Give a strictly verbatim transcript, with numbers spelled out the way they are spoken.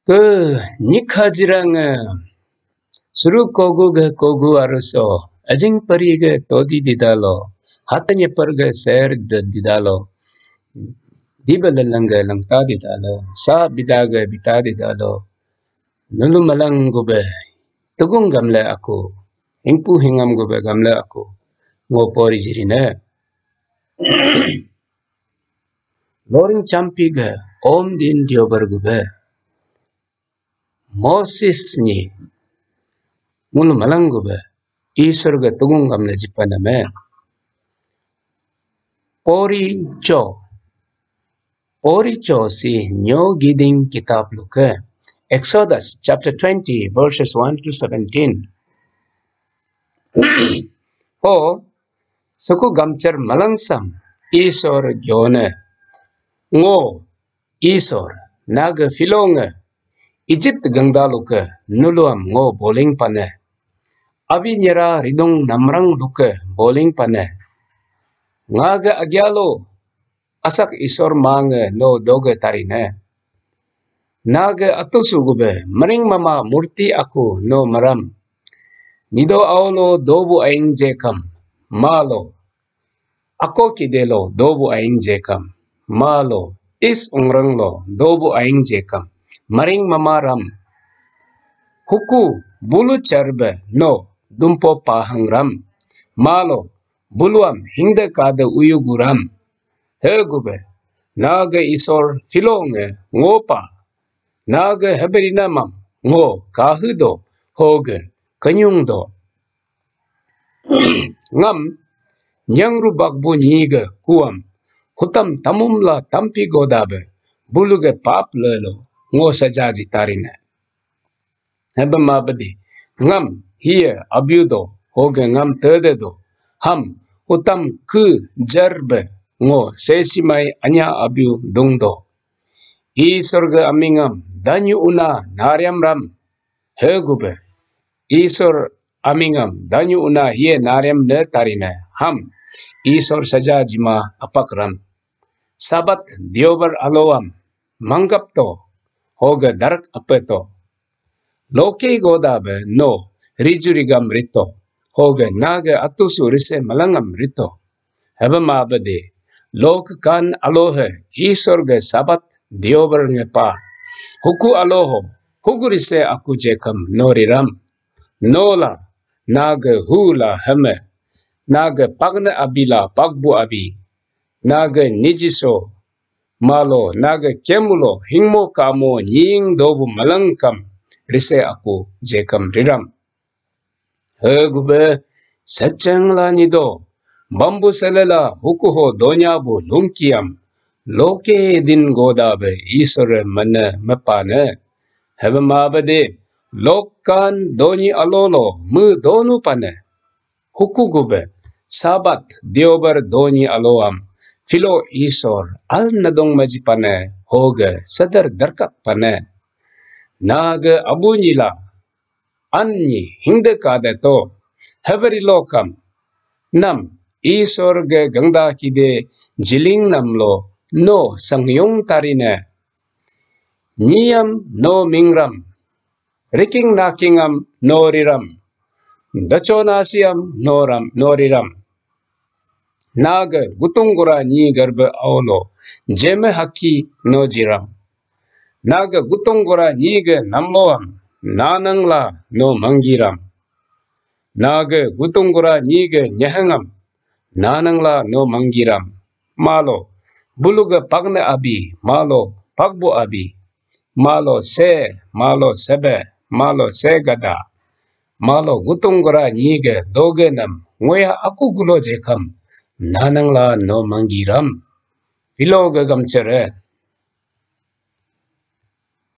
Ke nikha jirang, eh, suru kogu ge kogu aruso, ajing pari ge todi didalo, hata nyepar ge ser de didalo, diba leleng ge lengta didalo, sa bida ge bita didalo, nulu malang gube, tugung gamle aku, hingpu hingam gube gamle aku, ngo pori jirine. Loring champi ge om din diobar gube. Moses ni mulu malang gube. Isor ge tugung gamle jipaname. Pori cho. Pori cho si nyo giding kitab luke. Exodus chapter twenty, verses one to seventeen. Ho, suku gamchar malangsam, Isor gyone. Ngo, Isor, naga filonge, Egypt gangda luke, nuluam ngo boling pane. Abi nyera ridung namrang luke, boling pane. Ngaga agyalo, asak Isor mange no doge tarine. Nage atusu gube, mering mama murti aku no maram. Nido aulo dobu aing jekam, malo. Ako kidelo dobu aing jekam, malo. Is ungrang lo dobu aing jekam, mering mama ram. Huku bulu charbe no dumpo pahang ram, malo. Buluam hingde kade uyuguram. He gube, nage Isor filonge ngopa, nage heberinamam ngo kahudo, hoge kenyungdo. Ngam nyangru bakbu nyige kuam, hutam tamumla tampi godabe, buluge pap lelo ngo sajaji tarine. Hebe mabedi, ngam hiye abiu do, hoge ngam tede do, ham utam ke jarbe ngo sesimai anya abiu dung do. Isor ge amingam danyu una nariam ram, he gube. Isor amingam danyu una hiye nariam ne tarine, ham Isor saja jima apak ram. Sabat diobar aloam manggap to, hoge darak ape to. Loke goda be no riju rigam rito, hoge nage atusu rise malangam rito. Hebe mabede, lok kan alohe Isor ge sabat diobar ngepa. Huku aloho, hugu rise aku jekam no riram. Nola, nage hula heme, nage pagne abila pagbu abi, nage nijiso, malo, nage kemulo, hingmo kamo, nying dobu malangkam, rise aku jekam riram. He gube, sachang la nido, bambu selela, hukuho donyabu lungkiam, loke din goda be Isore mene mepane. Hebe mabede, lokan donyi alolo, me donu pane. Huku gube, sabat diobar donyi aloam, filo Isor, al nadong maji pane, hoge, sadar darkak pane. Nage abu nyila, an nyi hingde kade to, heberi lokam, nam Isor ge gangda kide jiling namlo no sangyong tarine. Nyiam no mingram, riking nakingam no riram, dacho nasiam no ram, no riram. Nage gutung gura nyi garbe aulo, jeme haki no jiram. Nage gutung gura nyi ge namloam, nanangla no manggiram. Nage gutung gura nyi ge nyehengam, nanangla no manggiram. Malo, buluge pagne abi, malo, pagbu abi. Malo se, malo sebe, malo se gada. Malo gutung gura nyi ge doge nam, ngoya aku gulo jekam, nanangla no manggiram. Filo ge gamchere,